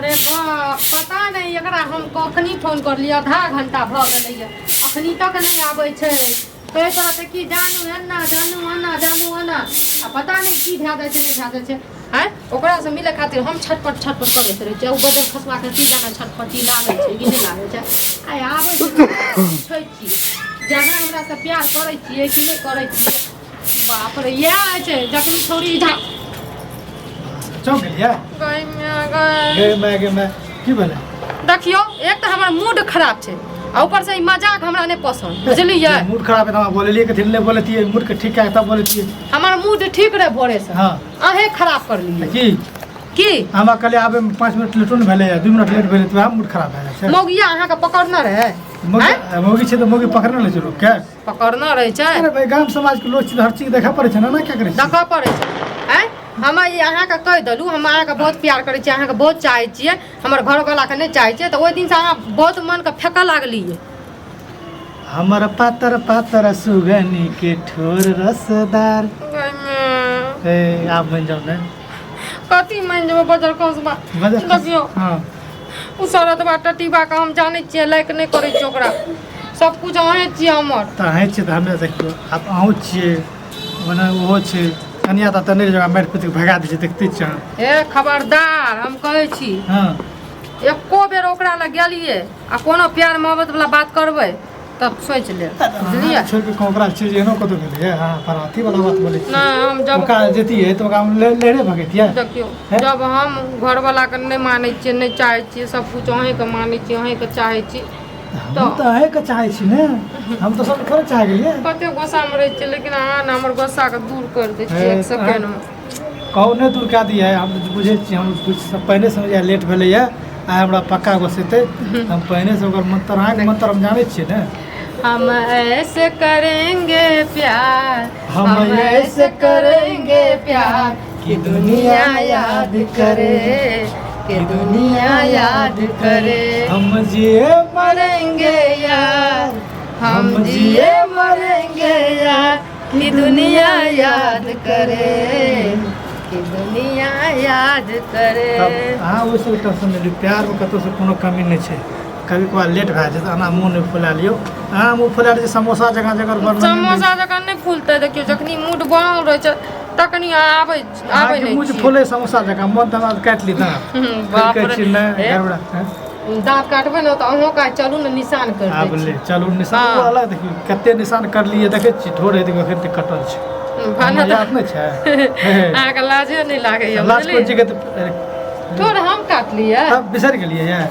रे बाप, पता नहि एकरा हम कखनी फोन करलियै, आधा घंटा भऽ गेलैए, अखनी तक नहि आबै छै। कहैत रहतै कि जानू एना, जानू एना, जानू एना, आ पता नहि की भए जाइ छै, नहि भए जाइ छै। आँय, ओकरासँ मिलै खातिर हम छटपट छटपट करैत रहै छियै, ओ बदल खसबाके की जाने छटपटी लागै छै कि नहि लागै छै। आइ आबै छै तऽ पूछै छियै जे अहाँ हमरासँ प्यार करै छियै कि नहि करै छियै। बाप रे, इएह होइ छै जखन छौड़ी इधर चौंक गेलियै? गै माय गै। गे माय, गे माय, की भेलै? देखियौ, एक तऽ हमर मूड खराब छै आ ऊपर से ई मजाक हमरा नहि पसन्द, बुझलियै? मूड खराब है तऽ हमरा बोललियै कथी ले? बोलतियै मूड के ठीक कए तब बोलतियै। हमर मूड ठीक रहे भोरे से, हाँ, अहें खराब कर लियै। की? की हमरा कहलियै आबे में 5 मिनट लेटो ने भेलै, 2 मिनट लेट भेलै तऽ वएह मूड खराब भए जाइ छै। मौगिया अहाँके पकड़ने रहै? मौगी मौगी छै तऽ मौगी पकड़ने लै छै लोकके। पकड़ने रहै छै। अरे भाई, गाम समाज के लोग छै तऽ हर चीज देखऽ पड़ै छै ने, ना क्या करै छै? देखऽ पड़ै छै। आँय, हम ई अहाँके कहि देलहुँ, हम अहाँके बहुत प्यार करै छी, अहाँके बहुत चाहै छियै, हमर घरवलाके नहि चाहै छियै, तऽ ओहि दिनसँ अहाँ बहुत मनके फेकऽ लागलियै। हमर पातर पातर सुगनी के ठोर रसदार। ए, आब बनि जाउ ने। कथी मानि जेबै बजर खसबा? बजर देखियौ। हाँ। ओ शरदबा टटीबाके हम जानै छियै, लाइक नहि करै छियै ओकरा। सब कुछ अहें छियै हमर। तऽ अहें छियै तऽ हमे देखियौ, आब अहूँ छियै, मने ओहो छै। कनिया तऽ नहि जगह मारि पीट कऽ भगा दै छै, देखते छियै अहाँ। हे खबरदार, हम कहै छी, हाँ, एको बेर ओकरा लग गेलियै आ कोनो प्यार मोहब्बत वाला बात करबै तब सोचि लेब, बुझलियै? छोड़ि कऽ ओकरा छै जे एहनो कतहु गेलैए? अहाँ पर अथी वाला बात बोलै छियै। नहि, हम जब ओकरा जैतियै तऽ ओकरा हम लेरे भगैतियै। देखियौ, हैं? जब हम घरवालाके नहि मानै छियै, नहि चाहै छियै, सब कुछ अहीँके मानै छियै, अहीँके चाहै छी। हम तऽ अहीँके चाहै छी ने, हम तऽ सबके थोड़े चाह गेलियै। कते गुस्सामे रहै छियै, लेकिन अहाँ ने हमर गुस्साके दूर करि दै छियै हे, एक सेकेंडमे। कहू नहि दूर कए दियै। हम तऽ बुझै छियै, हम बुझ पहिने समझ लेट भेलैए, आइ हमरा पक्का गोसेतै। हम पहिनेसँ ओकर मंत्र, अहाँके मंत्र हम जानै छियै ने। हम ऐसे करेंगे प्यार, हम ऐसे करेंगे प्यार कि दुनिया याद करे, कि दुनिया याद करे। हम जिए मरेंगे यार, हम जिए मरेंगे यार, कि दुनिया याद करे, कि दुनिया याद करे। तब अहाँ ओहि सबके टेंशन नहि लियौ। प्यारमे कतहुसँ कोनो कमी नहि छै। कभी कभार लेट भए जायत, एना मुँह नहि फुला लियौ। अहाँ मुँह फुला लै छियै समोसा जकाँ, जकर वर्णन नहि। समोसा जकाँ नहि फूलतै। देखियौ, जखनी मूड बनल रहै छै तखनी आबै आबै अहाँके नहि मुँह जे छियै। फूले समोसा जकाँ, मन तऽ हमरा काटि ली दाँत। बाप कहै रे। छी नहि। हे। गड़बड़ा हैं? दाँत काटबै ने तऽ अहूँ काज चलू ने, निशान कर आब दै ले छी। चलू निशान। हाँ। ओ अलग देखियौ, कते निशान करलियै, देखै छी ठोर हेतै एखन तक कटल छै। भने हमरा तऽ याद नहि छै हे, अहाँके लाजे नहि लागैए। लाज कोन बुझलियै? चीज के तऽ ठोर हम काटलियै? तब बिसरि गेलियै ये?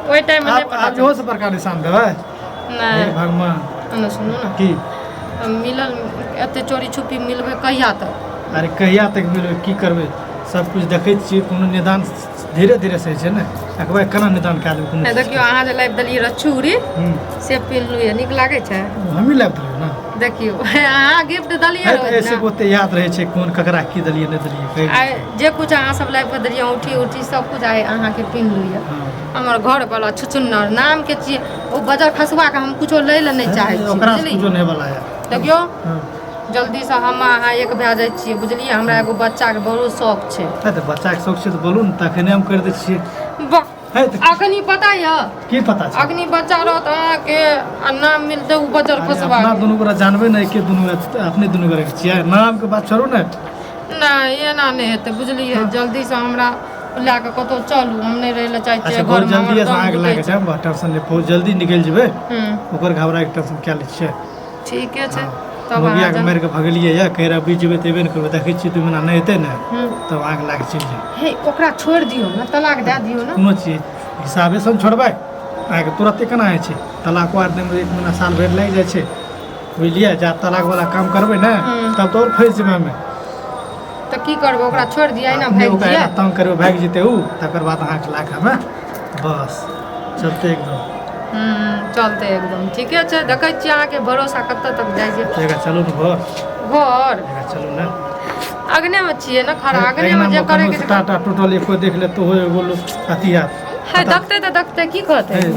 ओहि टाइममे नहि आब पता आब इहो से बड़का निशान देबै? चलल। हे नहि। भगवान। एने सुनू ने। की? हम मिलल एते चोरी छुपी मिलबै कहिया तक? अरे कहिया तक मिलबै, की करबै, सब कुछ देखै छियै। कोनो निदान धीरे धीरे से होइ छै ने, एकबार केना निदान कए देबै कोनो नहि, देखियौ, अहाँ जे लाबि देलियै रहए चूड़ी, से पिन्हलहुँ यऽ, नीक लागै छै। हमही लाबि देलियै ने। देखियौ, अहाँ गिफ्ट देलियै है रहए तऽ ऐसे ने। ओते याद रहै छै कोन ककरा की देलियै नहि देलियै कहि। आइ जे कुछ अहाँ सब लाबि कऽ देलियै, औँठी उठी सब कुछ, आइ अहाँके पिन्हलहुँ यऽ। हमर घरवला छुछुन्नर नामके छियै, ओ बजर खसुआके हम कुछो लै लए नहि चाहै छियै। ओकरा से बुझलियै? कुछो नहि वाला है। देखियौ, जल्दीसँ हम अहाँ एक भए जाइ छियै, बुझलियै? हमरा एगो बच्चाके बड़ो शौक छै। है तऽ बच्चाके शौक छै तऽ बोलू ने, तखने हम करि दै छियै। वाह। है तऽ। अखनी पता यऽ? की पता छै? अखनी बच्चा रहत अहाँके आ नाम मिलतै ओ बजर अरे खसबा। अपना दुनू गोरा जानबै ने, एके दुनू अपने दुनू गोरा के छियै। नामके बात छोड़ू ने। नहि, एना नहि हेतै, बुझलियै? जल्दीसँ हमरा लए कऽ कतहु चलू, हम नहि रहै लए चाहै अच्छा छियै बहुत घरमे, हमर जल्दी दम अहाँके लए घुटै कऽ छै। जायब, टेंशन नहि, बहुत जल्दी निकलि जेबै। ओकर घबराके टेंशन क्या लै छियै? ठीके छै तब। मौगियाके अहाँ मारि कऽ भगेलियै यऽ, कहि रहा बीच जेबै तऽ एबे नहि करबै। देखै छियै, 2 महीना नहि हेतै ने तब अहाँके लए कऽ चलि जायब। हे, ओकरा छोड़ि दियौ ने, तलाक दए दियौ ने। कोनो चीज हिसाबेसँ ने छोड़बै अहाँके, तुरन्ते केना होइ छै? तलाको आर दैमे एक महीना साल भरि लागि जाइ छै, बुझलियै? जा तलाकवला काम करबै ने तब तऽ आओर फँसि जेबै हमे। तऽ की करबै, ओकरा छोड़ि दियै ने? अपने भागि ओकरा दियै। एना तंग करबै, भागि जेतै ओ, तकर बाद अहाँके लए कऽ हमे बस चलते एकदम। चलतै एकदम, ठीके छै। देखै छियै अहाँके भरोसा कतऽ तक जाइ छै। जगह चलू ने घर। घर? जगह चलू ने। अगनेमे छियै ने खड़ा, अगनेमे जे करैके छै। टाटा टूटल एको देख ले तो एगो लोक अथी हैत। है, देखतै तऽ देखतै, की कहतै? हे,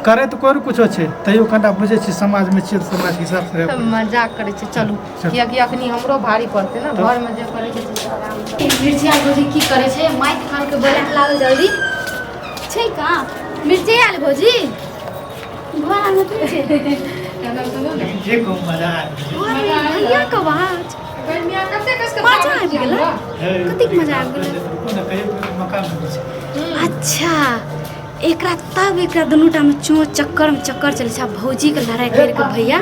करे तऽ कोइ कुछो छै, तैयो कनिटा बुझै छियै, समाजमे छियै तऽ समाजके हिसाबसँ रहै पड़ै। मजाक करै छै, चलू। चलू। कियाकि अखनी हमरो भारी पड़तै ने, घरमे जे करैके छै से आरामसँ। मिर्चिया भौजी की करै छै? माइक खान के बोला लागल जल्दी। छै कहाँ मिर्ची आयल भौजी घर आंगन थोड़े छै जे कहूँ मजा आबि गेलै। अरे भैया के आवाज गर्मिया कते कस के मजा आबि गेलै कतेक मजा आबि गेलै रुकू ने कहियो कहियो मौका मिलै छै अच्छा एकरा तब एकरा दुनू टामे चोच चक्कर में चक्कर चलै छै आ भौजीके लड़ाइ करि कऽ भैया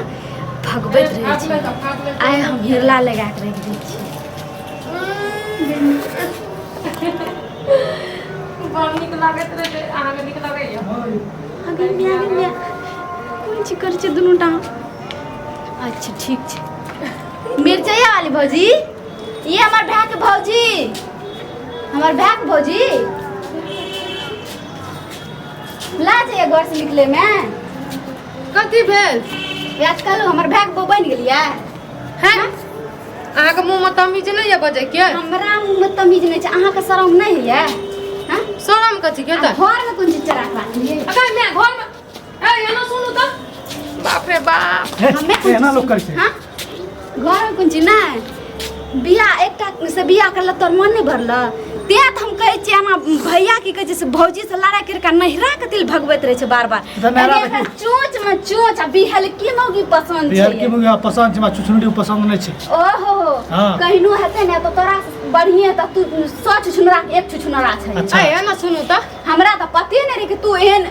भगबैत रहै छै आइ हम हिरला लगा कऽ राखि दै छियै बड़ नीक लागैत रहै अहाँके नीक लगैया आगे मिया आगे मिया कोन चीज करै छै दुनू टा अच्छा ठीक छै मिरचैया वाली भौजी ये हमर भाय के भौजी हमर भाय के भौजी ला जाइए घर से निकले में कथी भेल आज कल हमर भाय के बहू बनि गेलियै हैं अहाँके मुँह में तमीज नहि यऽ बजै के हमरा मुँह में तमीज नहि छै अहाँके शरम नहि होइए हँ शरम कथी के तऽ घर में कोन चीज चोरा के राखलियै अगर मैं घर में ए एना सुनू तऽ बाप रे बाप हे, हमे कोन एना चीज- लोक करै छै हाँ? घर में कोन चीज नहि बियाह एकटा से बियाह करल तोर मन नहि भरल तें तऽ हम कहै छियै हमरा भैया की कहै छै से भौजी से लड़ाइ करि कऽ नहिरा के तिल भगबैत रहै छै बार बार तऽ नहिरा एने एकरा चोंच में चोंच आ बिहलकी मौगी पसन्द बिहार छै के मुर्गा पसन्द छै हमरा चुचुनरी पसन्द नहि छै ओहो हाँ। कहिनो हेतै ने तऽ तोरा से बढ़िए तऽ तू 100 छुछुनरा के एक छुछुनरा छै अच्छा ए एना सुनू तऽ हमरा तऽ पते नहि रहै कि तू एहन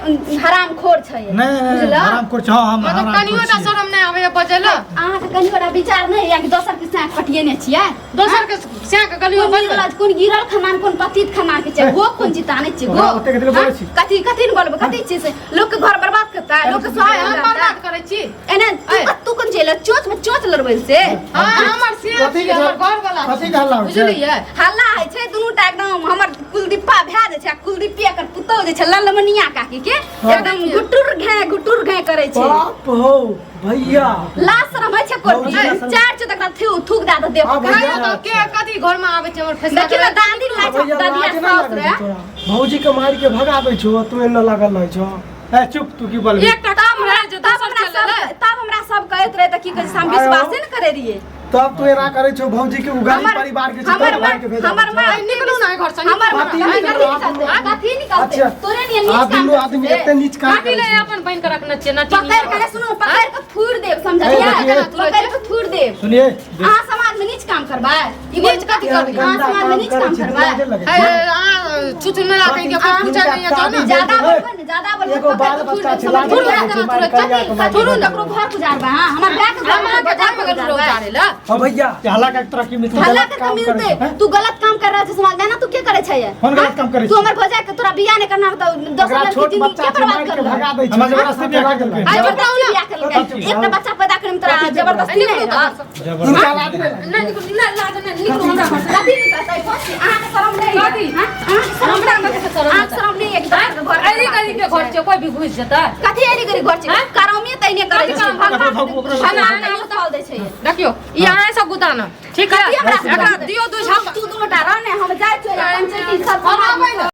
हरामखोर छै नहि नहि, नहि बुझलह? हराम खोर छै हाँ हम मतलब हराम कनियो टा शरम नहि आबैया बजै लए अहाँके कनियो टा विचार नहि होइया कि दोसर के साँख पटियेने छियै दोसर के स्याह के गलियो कोन बजबै गिरल कोन गिरल खाना कोन पतित खाना के छै गो कोन चिता नहि छै गो ओकरा ओतेक देर बोलै छी। कथी कथी ने बोलबै कथी छै से लोक के घर बर्बाद करता लोक के आइ हम स्वागत बर्बाद करै छी एना तू ऐ। तू कोन छै चोच में चोच लड़बै से हाँ हमर स्याह कथी छी के हमर घर वाला कथी के हल्ला होइ छै? बुझलियै हल्ला होइ छै दुनू टा एकदम हमर कुलदीपा भए जाइ छै आ कुलदीपी एकर पुतहु जे छै ललमनिया काकी के एकदम गुटुर घे करै छै बाप हो भैया लाज शरम होइ छै कोई चार चो तक थू थूक दए दे देह हाँ, पर। भैया। कहियो तऽ के कथी घर में आबै छै हमर फैसला देखियौ ने दादी लाज भैया दादी लाज नहि साउस लागै रे छौ तोरा भौजी के मारि के भगाबै छौ तू एना लागल रहै छौ ए चुप तू की बोलबी एकटा काम रहै जे तब दोसर हमरा चले सब तब हमरा सब कहैत रहे तऽ की कहै छै हम आयो। विश्वासे ने करै रहियै तब तू एना करै छौ भौजी के उ गरीब हमर- परिवार के छै हमर तब मारि के भेजाबै हमर छौ। माँ ए, निकलू ना घर से हमर निकलू। कथी कथी निकलतै? निकलतै कथी निकलतै अच्छा। तोरे नियन नीच आ काम दुनू आदमी करतै। एते नीच काम कथी करै ले छै अपन बहिन के रखने छियै नटी पकड़ के सुनू पकड़ के थूर देब समझलियै ए, देखिए। पकड़ के थूर देब सुनिए अहाँ समाज में नीच काम करबै ई नीच कथी एहन करबै? अहाँ गंदा समाज में काम नीच करै काम छै तऽ करबै लाजे लगै ए, छै। अहाँ छुछुनरा कहीं के कोई पूछै नहीं है ना ज्यादा बोलबै ने ज्यादा बोलबै एगो पकड़ बाल के थूर बच्चा देब छै, लाज समझलियै? लगै छै, मारि करिया के मारि थोड़ू देबै। ककरो घर गुजारबै अहाँ हमर भाय के घर हम अहाँके घर में गेलहुँ उतारे ला हाँ भैया हल्ला के तोरा की मिलतै हल्ला गलत करके काम करै मिलते छै, तू गलत काम कर रहल छै समाज में ना तू के करे छै कोन गलत काम करै तू छी? हमर भौजाई के तोरा बियाह नहीं करना तऽ दोसर ओकरा लड़की छोट जिंदगी बच्चा के छै बर्बाद मारि के कर भगा दै छै हमरा जबरदस्ती बियाह भगा केलकै। देलकै। आइ बताउ जबरदस्ती ना बियाह केलकै एकटा बच्चा पैदा करे में तोरा जबरदस्ती नहीं रहत जबरदस्ती हिनका लाज नहि लागै नहीं निकलू ना लाज नहीं निकलू हमरा घर से कथी निकलतै कोन चीज अहाँके शरम नहीं कथी? हाँ? अहाँके शरम हमरा नहीं कथी के शरम अहाँके शरम नहीं है कि दोसर के घर अरे गरीब के घर छै कोई भी घुस जेतै कथी एरी गरी घर छै हाँ? करौमी तैने करै कथी छै करम? ओकरो भागू, ओकरो खाना भागू। कहियो सहल दै छै देखियो ई अहाँ सब गुताना ठीक है कथी हमरा एकरा दियो दू झाप तू दुनू टा रह ने हम जाइ छियै पंचायती सब हम आबै ने।